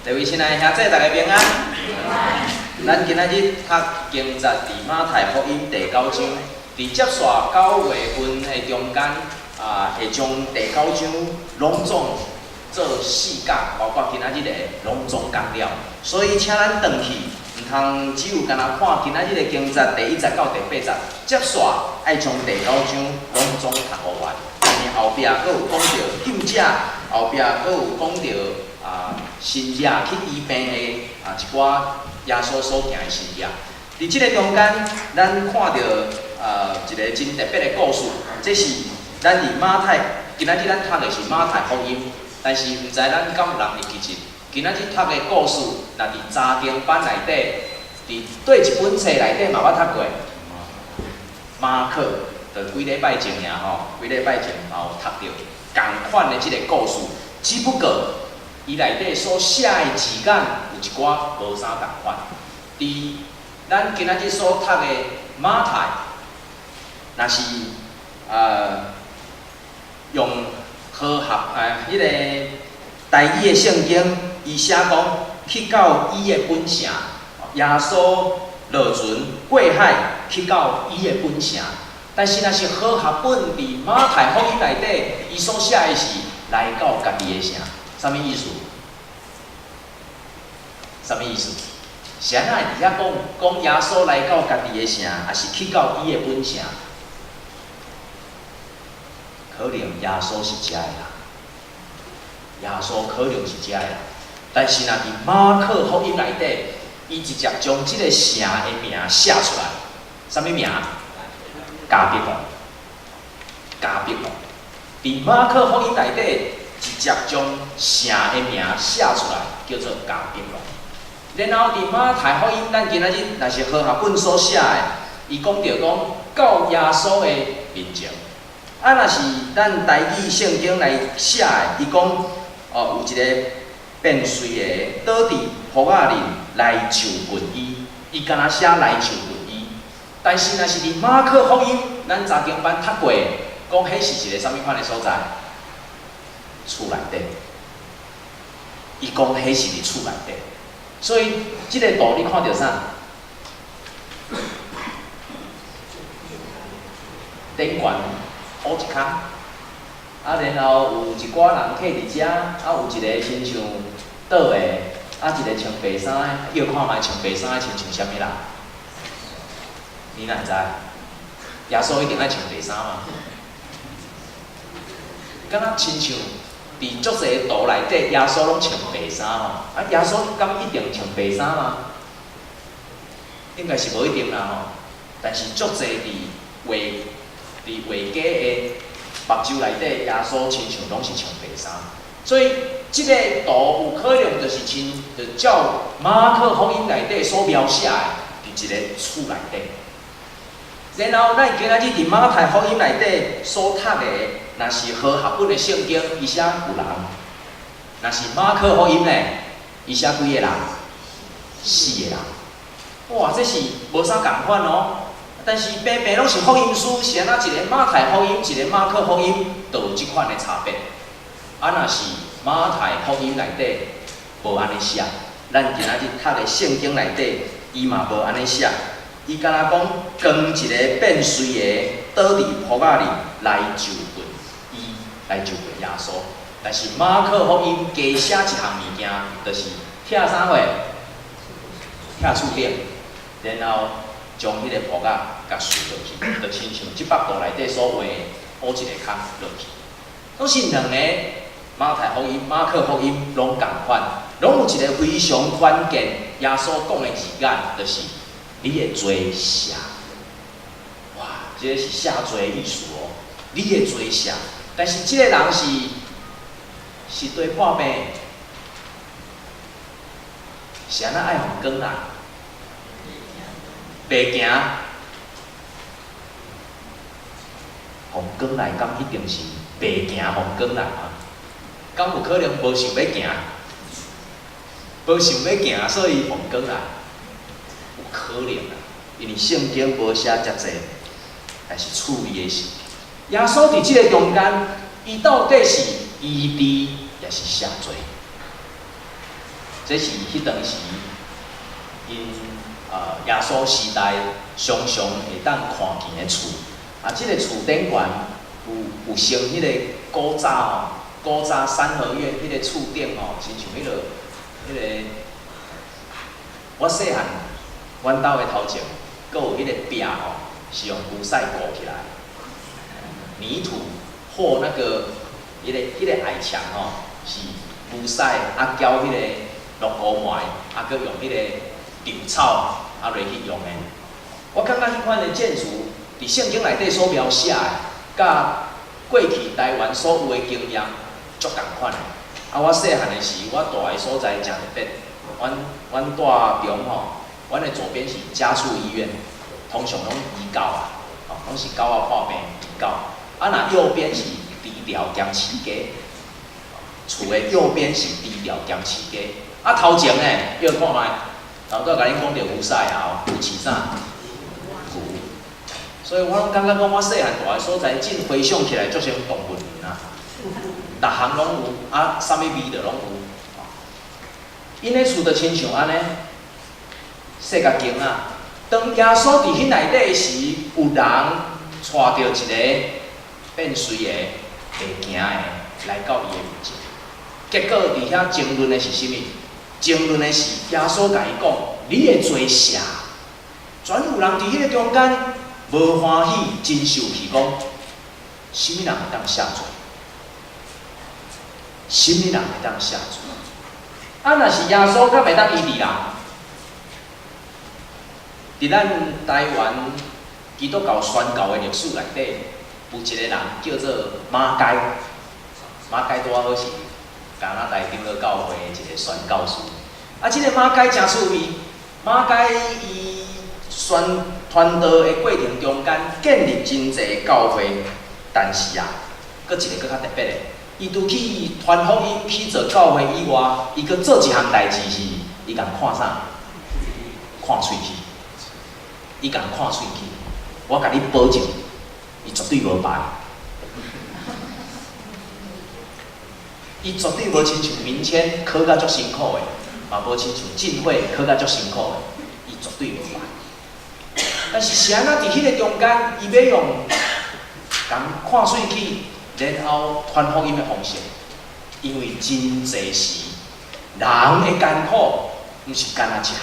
各位親愛的兄弟，大家平安。咱今仔日讀經節佇馬太福音第九章，佇接紲9月份的中間，會將第九章攏總做四講，包括今仔日的攏總講了。所以請咱轉去，毋通只有干焦看今仔日的經節第一節到第八節，接紲愛將第九章攏總讀予完。但是後壁閣有講著禁食，後壁閣有講著神跡去醫病的一寡耶穌所行的神跡。佇這個中間，咱看著一個真特別的故事，這是咱佇馬太，今仔日咱讀的是馬太福音，但是毋知咱敢有人會記得，今仔日讀的故事，若佇查經班內底，佇佗一本冊內底嘛捌讀過。馬可，就幾禮拜前爾吼，幾禮拜前嘛有讀著仝款的這個故事，只不過伊內底所寫的字眼有一寡無啥仝款。佇咱今仔日所讀的馬太，若是用和合彼個台語的聖經，伊寫講去到伊的本城，耶穌落船過海去到伊的本城。但是若是和合本佇馬太福音內底，伊所寫的是來到家己的城，啥物意思？啥物意思？是按怎會佇遐講講耶穌來到家己的城，抑是去到伊的本城？可能耶穌是遮的人，耶穌可能是遮的人，但是若佇馬可福音內底，伊直接將這個城的名寫出來，啥物名？迦百農，迦百農。佇馬可福音內底，直接將城的名寫出來，叫做迦百農。然後佇馬太福音，咱今仔日若是和合本所寫的，伊講著講到耶穌的面前。若是咱台語聖經來寫的，伊講哦，有一個變繐的倒佇鋪仔裡來就近伊，伊敢若寫來就近伊。但是若是佇馬可福音，咱查經班讀過，講彼是一個啥物款的所在？厝內底。伊講彼是佇厝內底，所以這個圖你看著啥？頂懸烏一空，然後有一寡人坐佇遮，有一個親像倒的，一個穿白衫的，臆看覓穿白衫的親像啥物人？你哪會知？耶穌一定愛穿白衫嗎？敢若親像佇足濟圖內底，耶穌攏穿白衫吼。耶穌敢一定穿白衫嗎？應該是無一定啦吼。但是足濟佇畫佇畫家的目睭內底，耶穌親像攏是穿白衫。所以這個圖有可能就是親，就照馬可福音內底所描寫的，佇一個厝內底。然後咱今仔日佇馬太福音內底所讀的，若是和合本的聖經，伊寫有人；若是馬可福音呢，伊寫幾个人？四個人。哇，這是無啥仝款哦。但是平平攏是福音書，是按怎一个馬太福音，一個馬可福音，就有這款的差別。若是馬太福音內底無按呢寫，咱今仔日讀的聖經內底，伊嘛無按呢寫。伊敢若講，扛一個變繐的倒佇鋪仔裡來就近伊，來就近耶穌。但是馬可福音加寫一項物件，就是拆啥貨？拆厝頂，然後將彼個鋪仔共繐落去，就親像這幅圖內底所畫的烏一個空落去。攏是兩個馬太福音、馬可福音攏仝款，攏有一個非常關鍵，耶穌講的字眼，就是你的罪赦。哇，這個是赦罪的意思哦。你的罪赦，但是這個人是對破病，是按怎愛予轉來？袂行，予轉來，敢一定是袂行予轉來嗎？敢有可能無想欲行，無想欲行，所以予轉來？有可能啊，因為聖經無寫遮濟，但是趣味的是，耶穌佇這個中間，伊到底是醫治，抑是赦罪？這是彼當時𪜶耶穌時代常常會當看見的厝。啊，這個厝頂懸有像彼个古早吼，古早三合院彼个厝頂吼，親像彼个，我細漢，阮兜的頭前，閣有彼个壁吼，是用牛屎糊起來，泥土或那個彼个矮牆吼，是牛屎啊攪彼個漉糊糜，啊閣用彼個稻草啊落去用的。我感覺彼款的建築，佇聖經內底所描寫的，佮過去台灣所有的經驗足仝款的。啊，我細漢的時，我蹛的所在誠特別，阮蹛中吼，阮的左邊是家畜醫院，通常攏醫狗啊，吼，攏是狗仔破病醫狗。啊，若右邊是豬寮兼飼雞，厝的右邊是豬寮兼飼雞。啊，頭前呢，你看覓，頭拄仔共恁講著牛屎啊，有飼啥？牛。所以我攏感覺講，我細漢蹛的所在，真回想起來，足像動物園啊，逐項攏有，啊，啥物味道攏有。𪜶的厝就親像按呢，細甲間啊。當耶穌佇彼內底時，有人帶著一个變隨的、袂行的來到伊的面前。結果佇遐爭論的是啥物？爭論的是耶穌共伊講：你的罪赦。全有人佇彼个中間無歡喜，真受氣，講：啥物人會當赦罪？啥物人會當赦罪？啊，若是耶穌，敢會當醫治人？佇咱台灣基督教宣教的歷史內底，有一个人叫做馬偕，馬偕拄仔好是加拿大長老教會的一个宣教師。啊，這个馬偕誠趣味，馬偕伊宣傳道的過程中間，建立真濟教會，但是啊，閣一个閣較特別的，伊除去傳福音、去做教會以外，伊閣做一項代誌是，伊共看啥？看喙齒。伊共看喙齒，我共你保證，伊絕對無敗。伊絕對無親像明謙考甲足辛苦的，嘛無親像進會考甲足辛苦的，伊絕對無敗。但是是按怎佇彼个中間，伊欲用共看喙齒，然後傳福音的方式，因為真濟時人的艱苦，毋是干焦一項，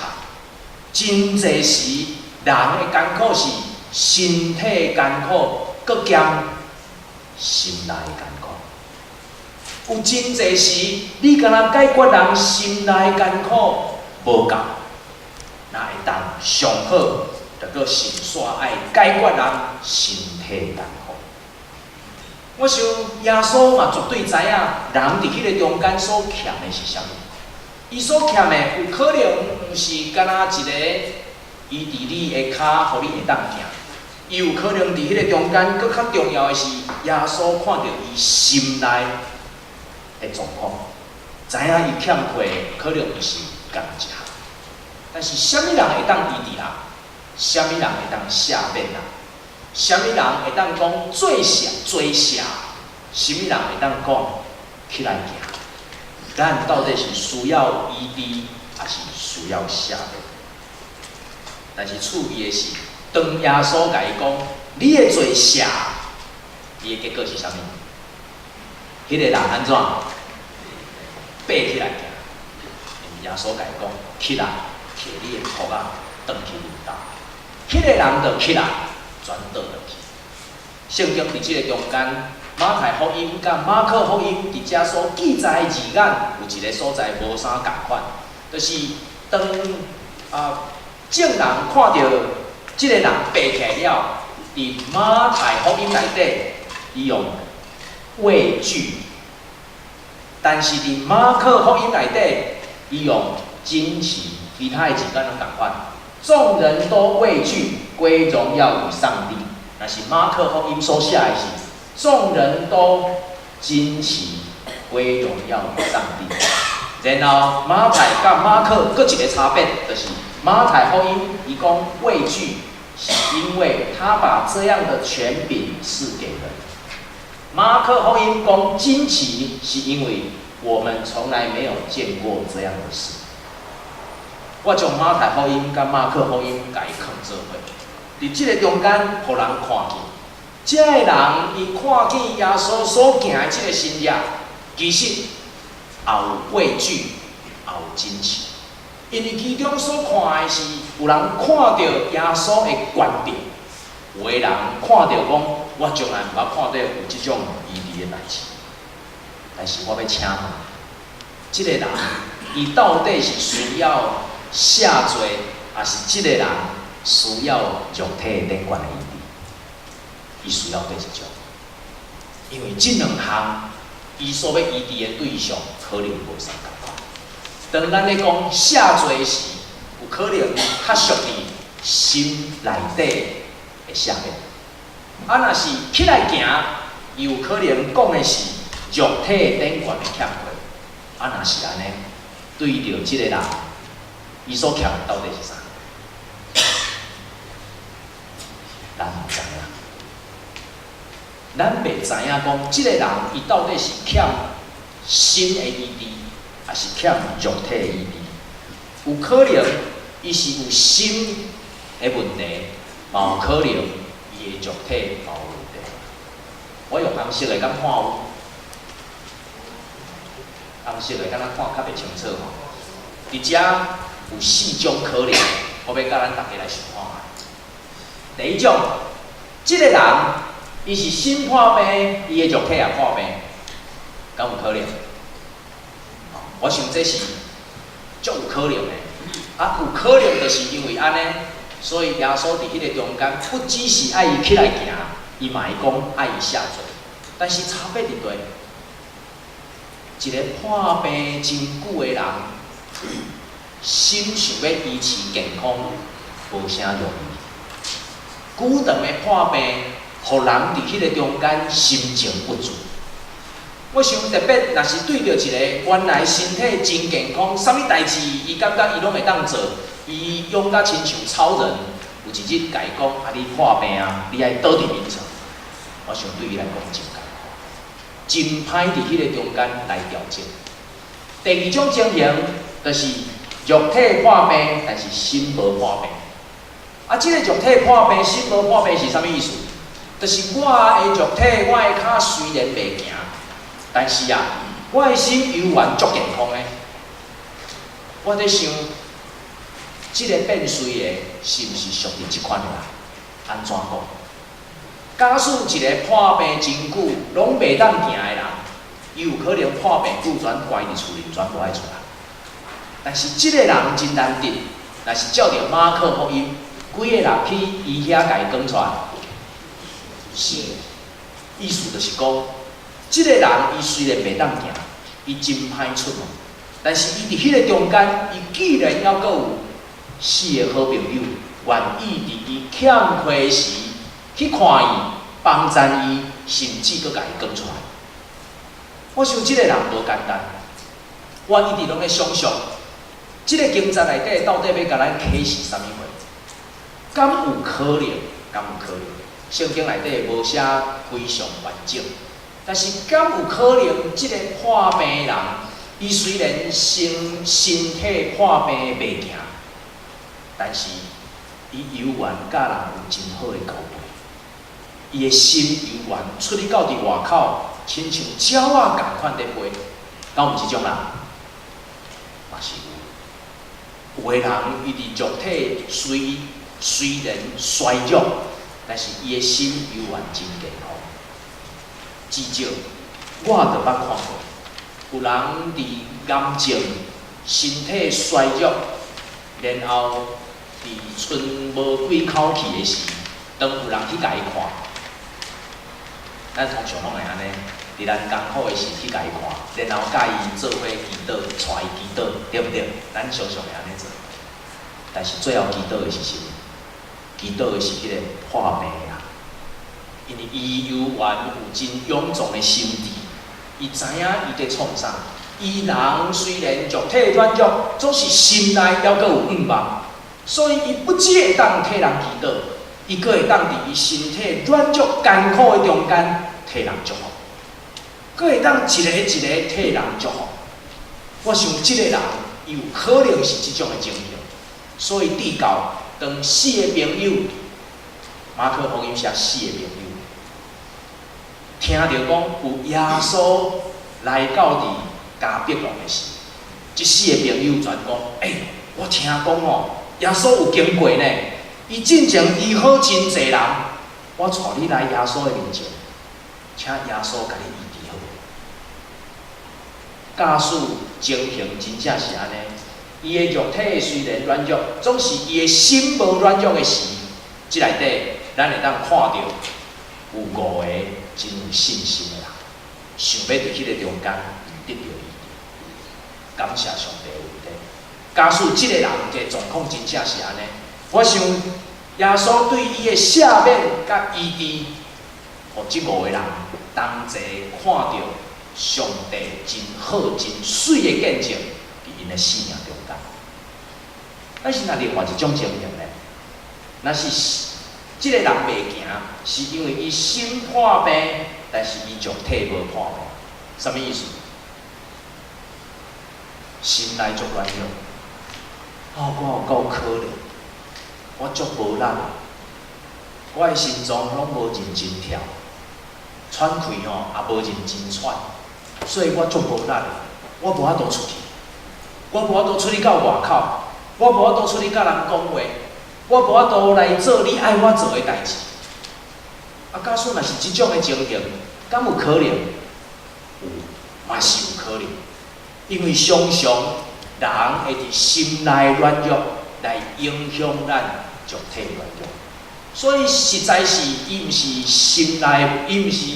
真濟時人的艱苦是身體艱苦，閣兼心內艱苦。有真濟時，你干焦解決人心內艱苦無夠，若會當上好，就閣順紲愛解決人身體艱苦。我想耶穌嘛絕對知影，人佇彼个中間所欠的是啥物。伊所欠的有可能毋是干焦一个醫治你的跤，予你會當行。伊有可能佇彼个中間，閣較重要的是，耶穌看著伊心內的狀況，知影伊欠缺的可能毋是干焦一項。但是，啥物人會當醫治人？啥物人會當赦免人？啥物人會當講罪赦罪赦？啥物人會當講起來行？咱到底是需要醫治，抑是需要赦免？但是趣味的是，當耶穌共伊講你的罪赦，伊的結果是啥物？彼个人按怎？爬起來行。耶穌共伊講起來，提你的褥仔，轉去恁兜。彼个人就起來，轉倒轉去。聖經佇這个中間，馬太福音佮馬可福音佇遮所記載的字眼，有一个所在無啥仝款，就是當眾人看著這个人爬起來了，佇馬太福音內底，伊用畏懼；但是佇馬可福音內底，伊用驚奇，其他的字眼攏仝款。眾人都畏懼，歸榮耀與上帝。若是馬可福音所寫的是，眾人都驚奇，歸榮耀與上帝。然後馬太佮馬可閣一个差別，就是馬太福音伊講畏懼，是因為他把這樣的權柄賜給人。馬可福音講驚奇，是因為我們從來沒有見過這樣的事。我將馬太福音佮馬可福音共伊囥做伙，佇這个中間，予人看見，這个人伊看見耶穌所行的這个神跡，其實也有畏懼，也有驚奇。因為其中所看的是有人看著耶穌的權柄，有的人看著講，我從來毋捌看著有這種醫治的代誌。但是我欲請問，這个人伊到底是需要赦罪，抑是這个人需要肉體頂懸的醫治？伊需要佗一種？因為這兩項，伊所欲醫治的對象可能無相仝款。當咱咧講赦罪時，有可能較屬於心內底的赦免。啊，若是起來行，伊有可能講的是肉體頂懸的欠缺。啊，若是按呢，對著這个人，伊所欠的到底是啥？咱毋知影，咱袂知影講，這个人伊到底是欠心的醫治，抑是欠肉體的醫治？有可能伊是有心的問題，嘛有可能伊的肉體嘛有問題。我用紅色的敢看有？紅色的敢若看較袂清楚吼。佇遮有四種可能，我欲佮咱逐家來想看覓。第一種，這个人伊是心破病，伊的肉體也破病，敢有可能？我想這是足有可能的。啊，有可能就是因為按呢，所以耶穌佇彼个中間，不只是愛伊起來行，伊嘛會講愛伊赦罪。但是差別佇佗，一个破病真久的人，心想欲維持健康，無啥容易。久長的破病，予人佇彼个中間心情鬱卒。我想特別，若是對著一个原來身體真健康，啥物代誌伊感覺伊攏會當做，伊勇甲親像超人，有一日共伊講啊，你破病啊，你愛倒佇眠床。我想對伊來講真艱苦，真歹佇彼个中間來調整。第二種情形，就是肉體破病，但是心無破病。啊，這个肉體破病，心無破病是啥物意思？就是我的肉體，我的跤雖然袂行，但是啊，我的心猶原足健康的。我佇想，這个變衰的，是毋是屬佇這款的人？按怎講？假使一个破病真久，攏袂當行的人，伊有可能破病久全關佇厝裡，全無愛出來。但是這个人真難得，若是照著馬可福音，幾个人去伊遐共伊扛出來？是，意思就是講，這个人伊雖然袂當行，伊真歹出門，但是伊佇彼个中間，伊既然猶閣有四个好朋友，願意佇伊欠缺時去看伊，幫贊伊，甚至閣共伊扛出來。我想這个人無簡單，我一直攏咧想象，這个經節內底到底欲共咱啟示啥物貨？敢有可能？敢有可能？聖經內底無寫非常完整，但是敢有可能？這个破病的人，伊雖然身體破病袂行，但是伊猶原佮人有真好的交陪，伊的心猶原出去到佇外口，親像鳥仔仝款佇飛，敢有這種人？嘛是有。有的人伊佇肉體雖然衰弱，但是伊的心猶原真健康。至少我就捌看過，有人佇癌症、身體衰弱，然後佇賰無幾口氣的時，當有人去共伊看，咱通常攏會按呢，佇咱艱苦的時去共伊看，然後佮伊做伙祈禱，帶伊祈禱，對毋對？咱常常會按呢做。但是最後祈禱的是啥物？祈禱的是彼个破病的人，因為伊猶原有真勇壯的心智，伊知影伊佇創啥。伊人雖然肉體軟弱，總是心內猶閣有向望，所以伊不只會當替人祈禱，伊閣會當佇伊身體軟弱艱苦的中間替人祝福，閣會當一個一個替人祝福。我想這个人伊有可能是這種的情形。所以直到當四个朋友，馬可福音寫四個朋友，聽著講有耶穌來到佇迦百農的時，這四个朋友全講：欸，我聽講哦，耶穌有經過呢，伊進前醫好真濟人，我帶你來耶穌的面前，請耶穌共你醫治好。假使情形真正是按呢，伊的肉體雖然軟弱，總是伊的心無軟弱的時，這內底咱會當看著有五個真有信心的人，想欲佇彼個中間得著醫治。感謝上帝的恩典。假使這个人的狀況真正是按呢，我想耶穌對伊的赦免佮醫治，予這五个人同齊看著上帝真好、真媠的見證，佇𪜶的生命中間。但是若另外一種情形呢？若是這个人袂行，是因為伊心破病，但是伊肉體無破病，啥物意思？心內足軟弱，哦，我有夠可憐，我足無力，我的心臟攏無認真跳，喘氣吼也無認真喘，所以我足無力的，我無法度出去，我無法度出去到外口，我無法度出去佮人講話，我無法度來做你愛我做的代誌。啊，假使若是這種的情形，敢有可能？有，嘛是有可能。因為常常人會佇心內軟弱來影響咱肉體軟弱，所以實在是伊毋是心內，伊毋是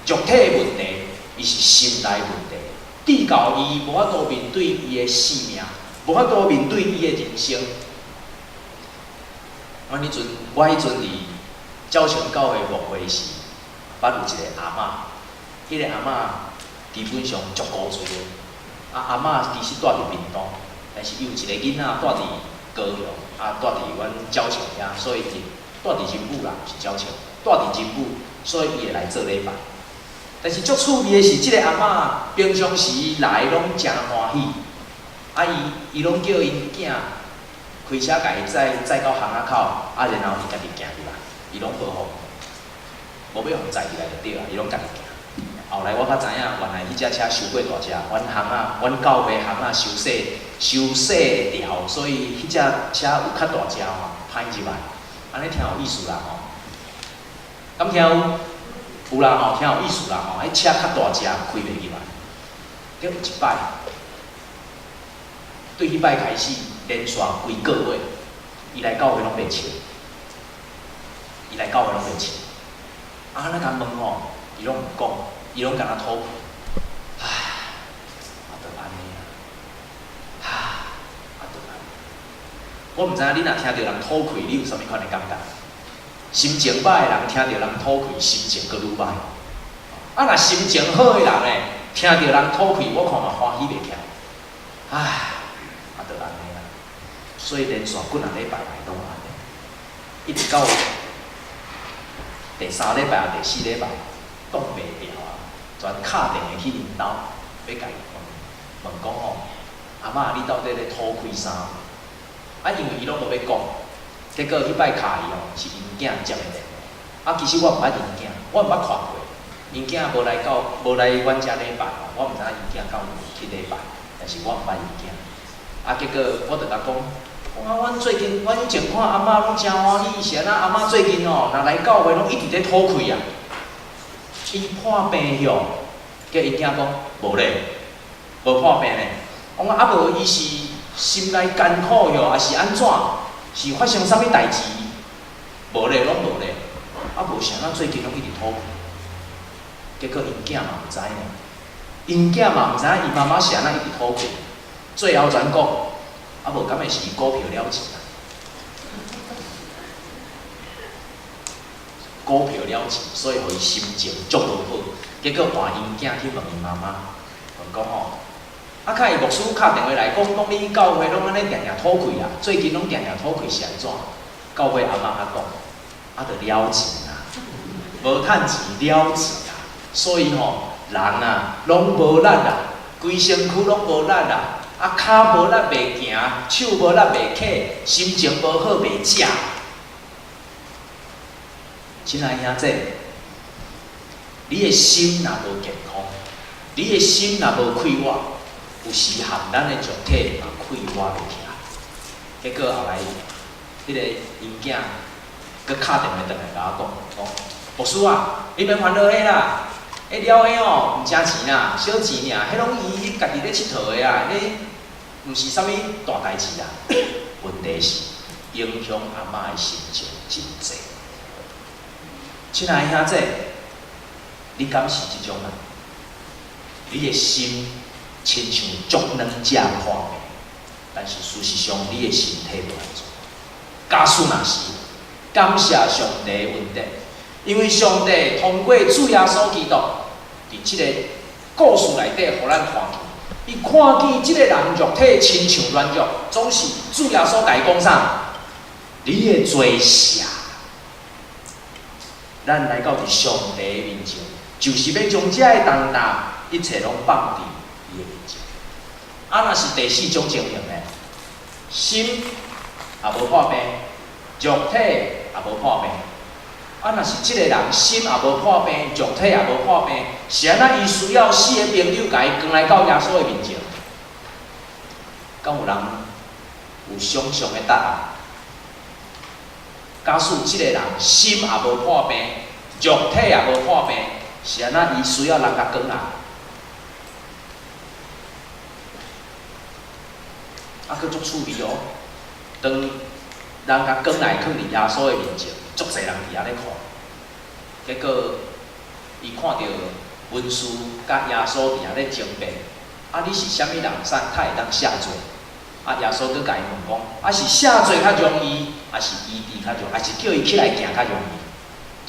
肉體的問題，伊是心內問題。直到伊無法度面對伊的性命，無法度面對伊的人生。阮彼陣，我彼陣佇鳥松教會牧會時，捌有一个阿嬤，彼个阿嬤基本上足古錐的。啊，阿嬤其實住佇屏東，但是伊有一个囡仔住佇高雄，啊，住佇阮鳥松遐，所以伊住佇仁武啦，毋是鳥松，住佇仁武，所以伊會來做禮拜。但是足趣味的是，這个阿嬤平常時來攏誠歡喜，啊，伊攏叫𪜶囝開車共伊載載到巷仔口，啊，然後伊家己行入來，伊攏無欲予載入來就對啊，伊攏家己行。後來我才知影，原來彼隻車傷過大隻，阮巷仔，阮教會巷仔傷細，傷細條，所以彼隻車有較大隻吼，歹入來。按呢聽有意思啦吼？敢聽有？有啦吼，聽有意思啦吼。彼車較大隻，開袂入來。結果一擺，對彼擺開始，連續幾個月，伊來教會攏袂笑，伊來教會攏袂笑。啊，咱共問吼，伊攏毋講。伊攏敢若吐氣，唉，啊，就按呢啊，哈，啊，就按呢。我毋知影你若聽著人吐氣，你有啥物款的感覺？心情歹的人聽著人吐氣，心情閣愈歹。啊，若心情好的人呢，聽著人吐氣，我看嘛歡喜袂起來。唉，啊，就按呢啦。所以連續幾若禮拜來攏按呢，一直到第三禮拜、第四禮拜，擋袂牢啊！全敲電話去𪜶兜，欲共伊問問講吼，阿嬤你到底咧吐氣啥？啊，因為伊攏無欲講，結果彼擺敲伊吼是𪜶囝接的電話。啊，其實我毋捌𪜶囝，我毋捌看過，𪜶囝無來到，無來阮遮禮拜吼，我毋知影𪜶囝敢有去禮拜，但是我毋捌𪜶囝。啊，結果我就共講，我阮最近，阮以前看阿嬤攏誠歡喜，是按怎阿嬤最近吼，若來教會攏一直咧吐氣啊。伊破病哟，叫𪜶囝講無咧，無破病咧。我講啊無，伊是心內艱苦喲，抑是按怎？是發生啥物代誌？無咧，攏無咧。啊無啥，咱最近攏一直吐氣。結果𪜶囝嘛毋知呢，𪜶囝嘛毋知影伊媽媽是按怎一直吐氣。最後全講，啊無敢會是伊股票了錢啊？股票了錢，所以予伊心情足無好。結果換𪜶囝去問𪜶媽媽，問講吼，啊，較會牧師敲電話來講，講你教會攏按呢定定吐氣啊，最近攏定定吐氣是按怎？教會阿嬤仔講，啊，著了錢啊，無趁錢了錢啊，所以吼，人啊，攏無力啊，規身軀攏無力啊，啊，跤無力袂行，手無力袂牵，心情無好袂食。親愛兄弟，你的心若無健康，你的心若無快活，有時含咱的肉體嘛快活袂起來。結果後來，彼個𪜶囝閣敲電話轉來共我講，講牧師啊，你免煩惱彼啦，彼了彼吼毋成錢啦，小錢爾，彼攏伊家己咧𨑨迌的啊，彼毋是啥物大代誌啦。問題是影響阿嬤的心情真濟。親愛兄弟，你敢是這種人？你的心親像足軟食破病，但是事實上你的身體無按怎。假使若是，感謝上帝的恩典，因為上帝通過主耶穌基督，佇這個故事內底，予咱看見，伊看見這個人肉體親像軟弱，總是主耶穌共伊講啥？你的罪赦。咱來到佇上帝的面前，就是欲將這个重擔一切攏放佇伊的面前。啊，若是第四種情形呢？心也無破病，肉體也無破病。啊，若是這个人心也無破病，肉體也無破病，是按怎伊需要四个朋友共伊扛來到耶穌的面前？敢有人有想像的答案？假使這个人心也無破病，肉體也無破病，是按怎伊需要人共扛來？啊，閣足趣味哦！當人共扛來囥佇耶穌的面前，足濟人佇遐咧看。結果，伊看著文士佮耶穌佇遐咧爭辯，啊，你是啥物人，啥較會當赦罪？啊，耶穌閣共伊問講，啊是赦罪較容易，抑是醫治較容易，抑是叫伊起來行較容易？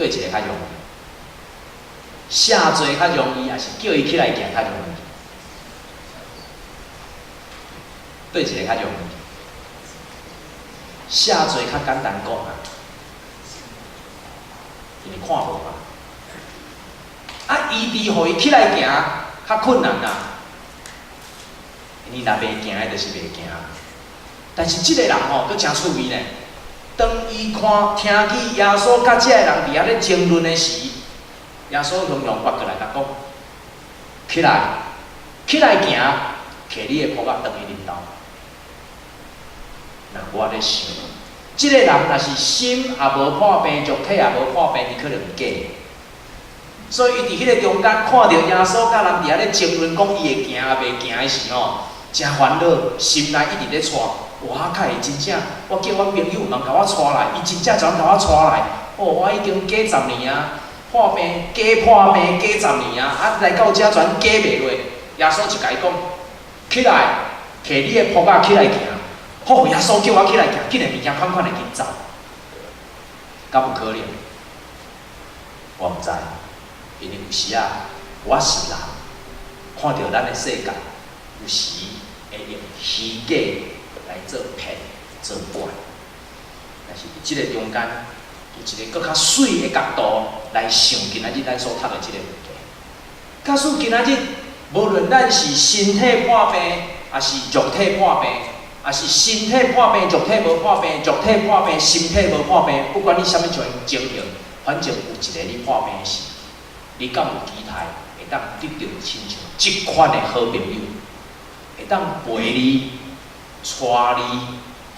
佗一个較容易？赦罪較容易，抑是叫伊起來行較容易？佗一个較容易？赦罪較簡單講啊，因為看無嘛。啊，醫治予伊起來行較困難啊，因為若袂行的，就是袂行。但是這个人吼，閣誠趣味呢。當伊看聽見耶穌佮這个人佇遐咧爭論的時，耶穌雄雄跋過來共講：起來，起來行，提你的抱仔轉去恁兜。若我咧想，這个人若是心也無破病，肉體也無破病，伊可能是假的。所以伊佇彼个中間看著耶穌佮人佇遐咧爭論，講伊會行抑袂行的時吼，誠煩惱，心內一直咧掣。哇！較會真正，我叫阮朋友毋通共我帶來，伊真正就共我帶來。哦，我已經假十年啊，破病假破病假十年啊，啊來到遮全假袂落。耶穌就共伊講：起來，提你的抱仔起來行。好，耶穌叫我起來行，緊的物件款款的緊走，敢有可能？我毋知，因為有時啊，我是人，看著咱的世界，有時會用虛假來做騙做拐，但是佇這个中間，有一個閣較媠的角度來想今仔日咱所讀的這个問題。假使今仔日，無論咱是身體破病，抑是肉體破病，抑是身體破病、肉體無破病，肉體破病、身體無破病，不管你啥物種情形，反正有一个你破病時，你敢有期待會當得著親像這款的好朋友，會當陪你、帶你，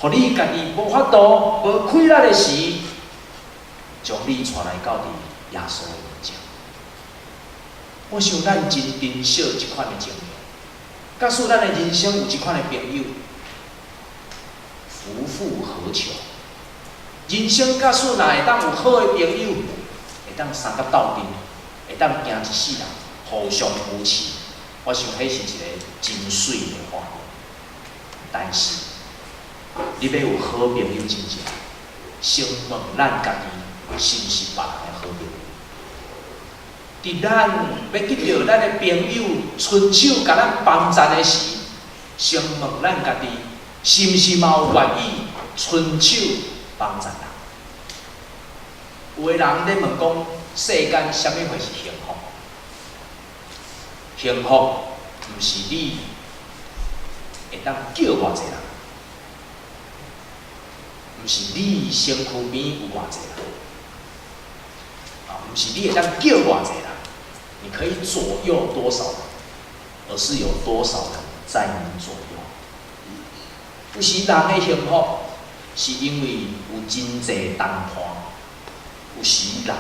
予你家己無法度、無氣力的時，將你帶來到佇耶穌的面前。我想咱真珍惜這款的情形。假使咱的人生有這款的朋友，夫復何求？人生假使若會當有好的朋友，會當相佮鬥陣，會當行一世人，互相扶持，我想彼是一个真媠的畫面。但是，你欲有好朋友之前，先問咱家己是毋是別人的好朋友？佇咱欲得著咱的朋友伸手共咱幫贊的時，先問咱家己是毋是嘛有願意伸手幫贊人？有的人咧問講，世間啥物貨是幸福？幸福毋是你會當叫偌濟人，毋是你身軀邊有偌濟人，啊，毋是你會當叫偌濟人，你可以左右多少人，而是有多少人在你左右。有時人的幸福，是因為有真濟同伴；有時人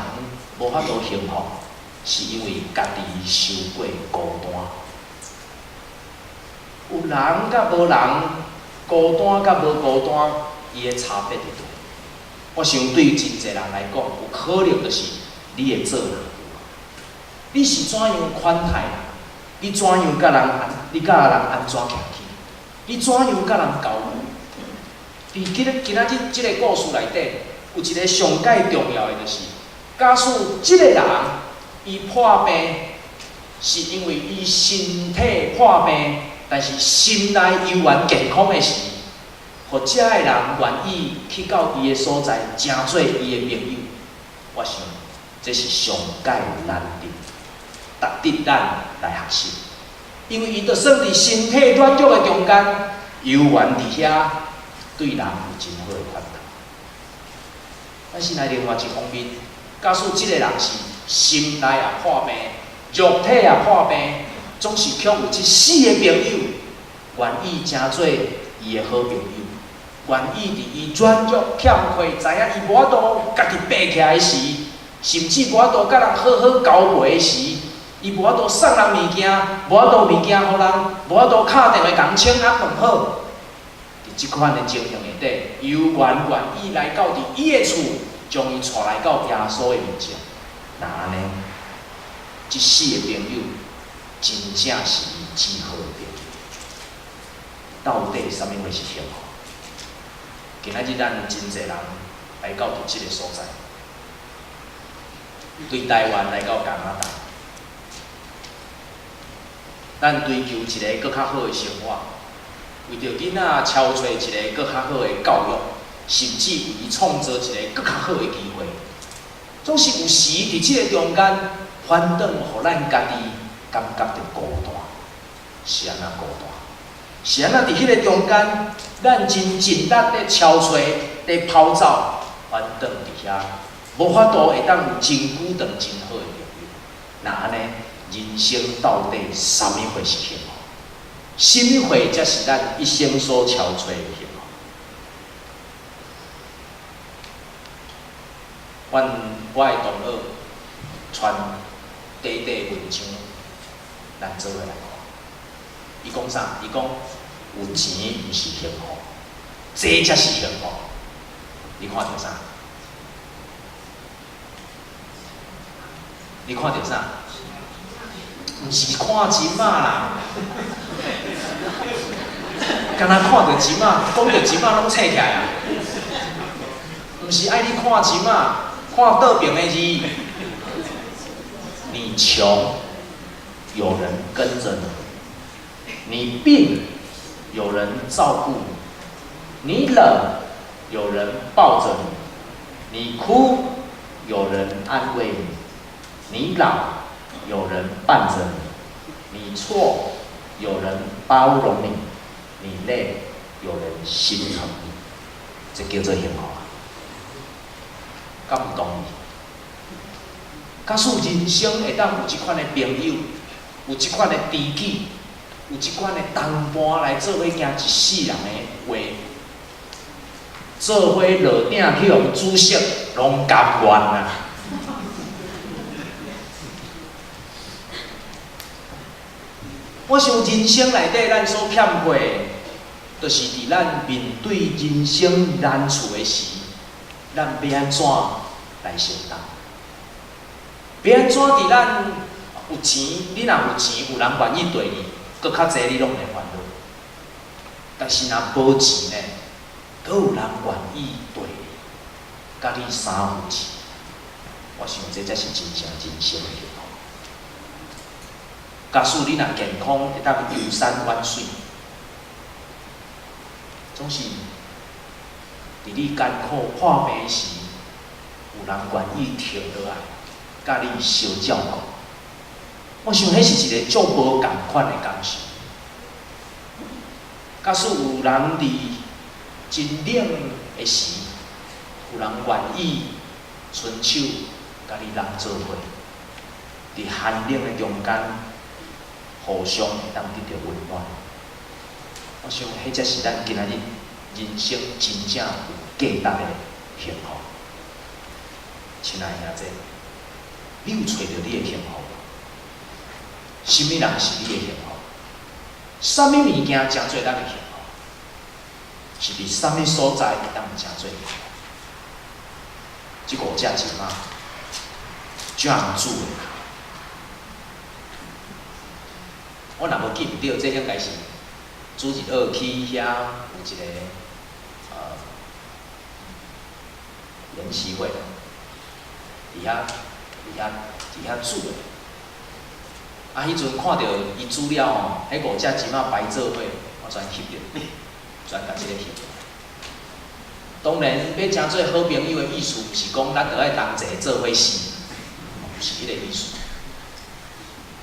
無法度幸福，是因為家己傷過孤單。有人佮無人，孤單佮無孤單，伊的差別佇佗？我想對真濟人來講，有可能就是你會做人。你是怎樣款待人？你怎樣佮人？你佮人按怎徛起？你怎樣佮人交流？佇今仔日這个故事內底，有一个上蓋重要的就是，假使這个人伊破病，是因為伊身體破病，但是心內猶原健康的時，予遮的人願意去到伊的所在，成做伊的朋友，我想這是上蓋難得，值得咱來學習。因為伊就算佇身體軟弱的中間，猶原佇遐對人有真好的款待。但是來另外一方面，假使這个人是心內也破病，肉體也破病，總是卻有這四个朋友願意成做伊的好朋友，願意佇伊軟弱欠缺，知影伊無法度家己爬起來時，甚至無法度佮人好好交陪時，伊無法度送人物件，無法度物件予人，無法度敲電話共請安問好。佇這款的情形下底，猶原願意來到佇伊的厝，將伊帶來到耶穌的面前。若按呢，這四个朋友真正是伊至好的朋友。到底啥物貨是幸福？今仔日咱真濟人來到佇這个所在，對台灣來到加拿大，咱追求一个閣較好的生活，為著囡仔敲揣一个閣較好的教育，甚至為伊創造一个閣較好的機會，總是有時佇這个中間，反轉予咱家己感覺著孤單，是按怎孤單？是按怎佇彼个中間，咱真盡力咧敲揣、咧跑走，反轉佇遐，無法度會當有真久長真好的朋友。若按呢，人生到底啥物貨是幸福？啥物貨才是咱一生所敲揣的幸福？阮我的同學傳短短文章，咱做伙來看。伊講啥？伊講有錢毋是幸福，這才是幸福。你看著啥？你看著啥？毋是看錢仔啦，敢若看著錢仔，講著錢仔攏醒起來啊！毋是愛你看錢仔，看倒爿的字。你窮，有人跟著你；你病，有人照顧你；你冷，有人抱著你；你哭，有人安慰你；你老，有人伴著你；你錯，有人包容你；你累，有人心疼你。這叫做幸福啊！敢有同意？假使人生會當有這款的朋友，有這款的知己，有這款的同伴來做伙行一世人的話，做伙落鼎去予煮熟，攏甘願啊！我想人生內底咱所欠缺的，就是佇咱面對人生難處的時，咱欲按怎來承擔？欲按怎佇咱有錢，你若有錢，有人願意綴你，閣較濟你攏會煩惱。但是若無錢呢，閣有人願意綴你，佮你相扶持，我想這才是真正人生的幸福。假使你若健康，會當遊山玩水，總是佇你艱苦破病時，有人願意停落來，佮你相照顧。我想彼是一个足無仝款的感受。假使有人佇真冷的時，有人願意伸手共你攬做伙，佇寒冷的中間，互相會當得著溫暖。我想，彼才是咱今仔日人生真正有價值的幸福。親愛的兄弟，你有揣著你的幸福無？啥物人是你的幸福？啥物物件成做咱的幸福？是佇啥物所在會當成做幸福？這五隻石仔，怎樣煮的？我若無記毋著，這應該是主日學去遐有一個研習會，佇遐煮的。啊，彼陣看著伊煮了吼，彼五隻石仔排做伙，我全翕著，全共這个翕。當然，欲成做好朋友的意思，毋是講咱著愛同齊做伙死，毋是彼个意思。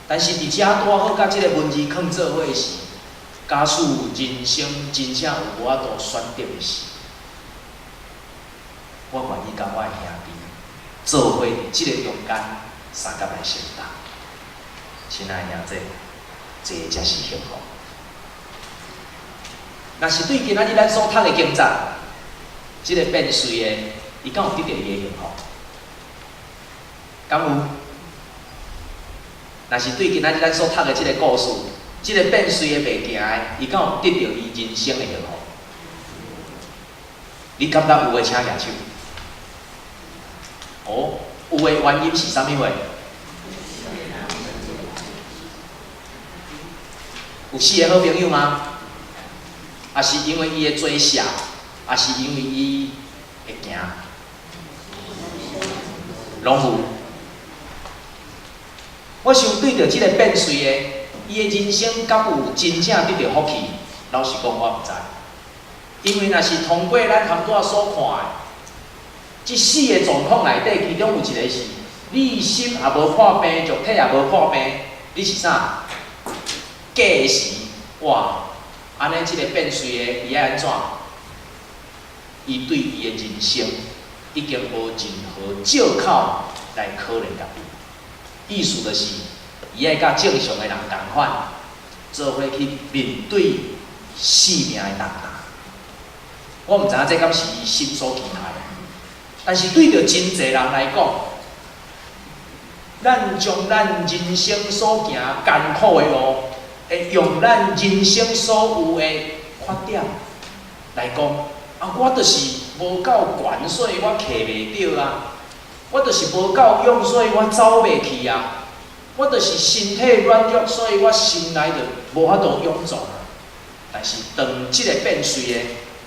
但是佇遮拄好佮這个文字囥做伙時，假使人生真正有無法度選擇的時，我願意佮我的兄弟做伙佇這个中間相佮來承擔。親愛的兄弟，這個才是幸福。若是對今仔日咱所讀的經節，這個變媠的，伊敢有得著伊的幸福？敢有？若是對今仔日咱所讀的這個故事，這個變媠的袂行的，伊敢有得著伊人生的幸福？你感覺有的請舉手。哦，有的原因是啥物貨？有四個好朋友嗎？抑是因為伊的追殺，抑是因為伊會行？攏有。我想對著這個變媠的，伊的人生敢有真正得著福氣？老實講，我毋知。因為若是通過咱頭拄仔所看的，這四个狀況內底，其中有一个是，你心也無破病，肉體也無破病，你是啥？假的時，哇！按呢，這个變媠的，伊愛按怎？伊對伊的人生已經無任何借口來可憐家己。意思就是，伊愛佮正常的人仝款，做伙去面對生命的重擔。我毋知影這敢是伊心所期待的，但是對著真濟人來講，咱將咱人生所行艱苦的路，會用咱人生所有的缺點來講，啊，我就是無夠懸，所以我徛袂著啊；我就是無夠勇，所以我走袂去啊；我就是身體軟弱，所以我心內就無法度勇壯啊。但是當這个變媠的，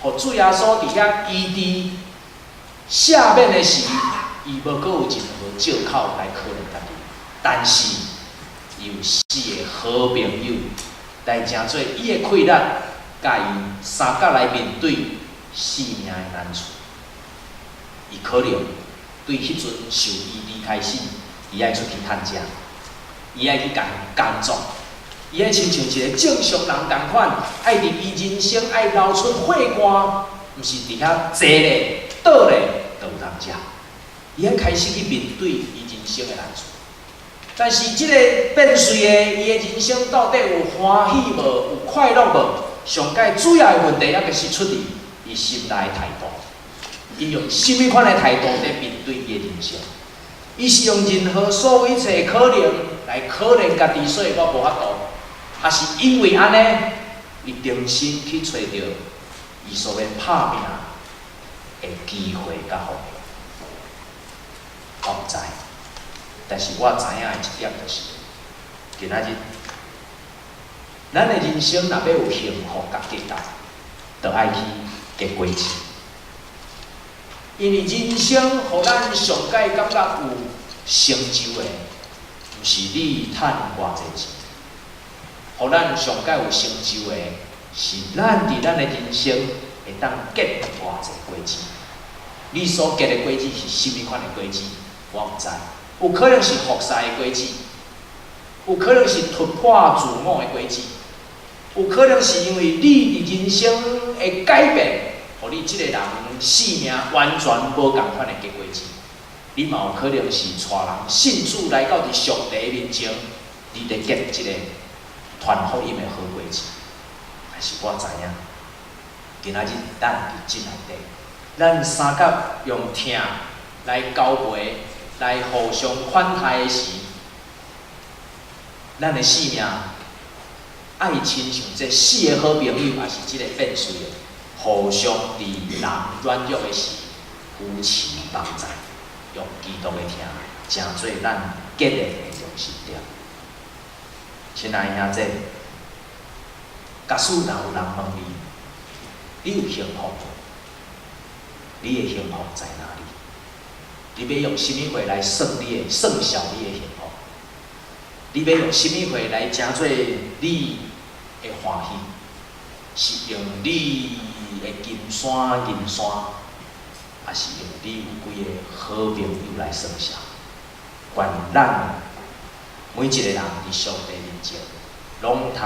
予主耶穌佇遐醫治赦免的時，伊無閣有任何借口來可憐家己，但是伊有四个好朋友來成做伊的氣力，佮伊相佮來面對生命的難處。伊可能對彼陣受醫治開始，伊愛出去趁食，伊愛去工工作，伊愛親像一个正常人仝款，愛佇伊人生愛流出血汗，毋是佇遐坐咧、倒咧，就有通食。伊愛開始去面對伊人生的難處。但是這个變媠的，伊的人生到底有歡喜無？有快樂無？上蓋主要的問題，猶閣是出佇伊心內的態度。伊用啥物款的態度佇面對伊的人生？伊是用任何所有一切可能來可憐家己，所以我無法度，抑是因為按呢，伊重新去揣著伊所欲拍拚的機會佮方向。我毋知，但是我知影的一點就是，今仔日，咱的人生若欲有幸福佮價值，就愛去結果子。因為人生予咱上蓋感覺有成就的，毋是你趁偌濟錢，予咱上蓋有成就的，是咱佇咱的人生會當結偌濟果子。你所結的果子是啥物款的果子？我毋知，有可能是服侍的果子，有可能是突破自我的果子，有可能是因為你佇人生的改變，予你這個人生命完全無仝款的結果子。你嘛有可能是帶人信主來到佇上帝面前，你佇結這個傳福音的好果子。但是我知影，今仔日咱佇這內底，咱相佮用疼來交陪，來互相款待的時，咱的生命愛親像這四个好朋友，抑是這個變碎的，互相佇人軟弱的時扶持幫助，用基督的疼，成做咱結連的中心點。親愛的兄弟，假使若有人問你，你有幸福無？你的幸福在哪裡？你欲用啥物貨來算你的算數你的幸福？你欲用啥物貨來成做你的歡喜？是用你的金山銀山，抑是用你有幾個好朋友來算數？願咱每一個人佇上帝面前，攏通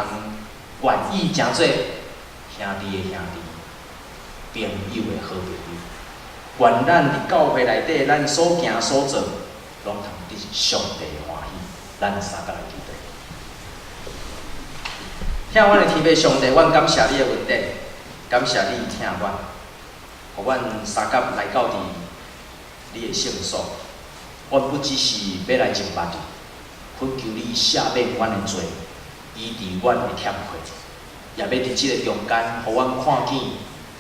願意成做兄弟的兄弟，朋友的好朋友。願咱佇教會內底，咱所行所做，攏通得上帝歡喜。咱相佮來祈禱。疼阮的天父上帝，阮感謝你的恩典，感謝你疼阮，予阮相佮來到佇你的聖所。阮不只是欲來敬拜你，懇求你赦免阮的罪，醫治阮的欠缺，也欲佇這個中間，予阮看見，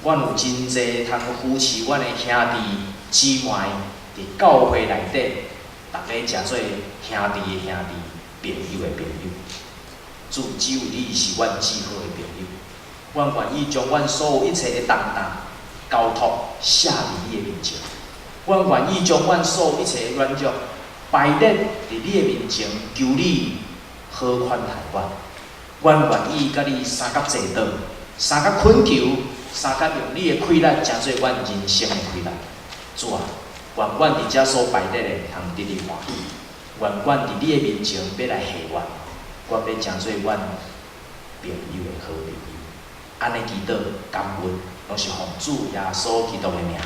阮有真濟通扶持阮的兄弟姊妹，佇教會內底，逐家誠做兄弟的兄弟，朋友的朋友。主，只有你是阮至好的朋友。阮願意將阮所有一切的重擔交託卸佇你的面前。阮願意將阮所有一切的軟弱擺列佇你的面前，求你好款待阮。阮願意佮你相佮坐倒，相佮懇求，相佮用你的氣力，成做阮人生的氣力。主啊，願阮佇遮所擺列的通得你歡喜。願阮佇你的面前欲來許願，阮欲成做阮朋友的好朋友。按呢祈禱感恩，攏是奉主耶穌基督的名。